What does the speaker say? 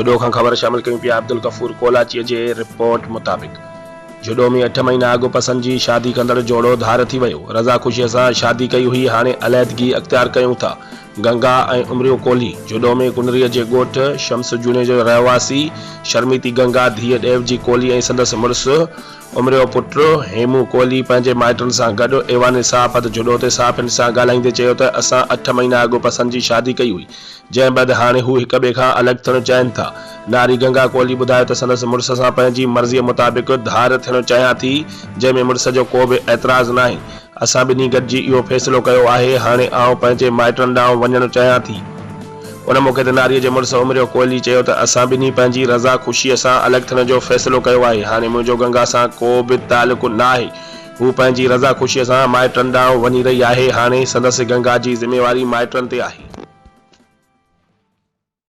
جهڏو کان خبر شامل ڪيون پيا عبدالغفور ڪولاچيء جي رپورٽ مطابق جهڏو ۾ اٺ مهينا اڳ پسند جي شادي ڪندڙ جوڙو ڌار ٿي ويو رضا خوشيء سان شادي ڪئي هئي هاڻي عليحدگي اختيار ڪيون ٿا گنگا ۽ عمريو ڪولهي جهڏو ۾ ڪنريء جي ڳوٺ شمس جوڻيجو جو رهواسي شرميتي گنگا ڌيء ڏيوجي ڪولهي ۽ سندس مڙس عمريو پٽ هيمون ڪولهي پنهنجي مائٽن سان گڏ ايوان صحافت جهڏو تي صحافين سان ڳالهائيندي چيو ته اسان اٺ مهينا اڳ پسند جي شادي ڪئي هئي جنهن بعد هاڻي هو هڪ ٻئي کان الڳ ٿيڻ چاهين ٿا. ناري گنگا ڪولهي ٻڌايو ته سندس مڙس سان پنهنجي مرضيء مطابق ڌار ٿيڻ چاهيان ٿي، جنهن ۾ مڙس جو ڪو به اعتراض ناهي. اسان ٻنهي گڏجي اهو فيصلو ڪيو آهي، هاڻي آئون پنهنجي مائٽن ڏانهن وڃڻ چاهيان ٿي. ان موقعي تي ناريء جي مڙس عمريو ڪولهي چيو ته اسان ٻنهي پنهنجي رضا خوشيء سان الڳ ٿيڻ جو فيصلو ڪيو آهي، هاڻي منهنجو گنگا سان ڪو به تعلق ناهي. هوء پنهنجي رضا خوشيء سان مائٽن ڏانهن وڃي رهي آهي، هاڻي سندس گنگا جي ذميواري مائٽن تي آهي.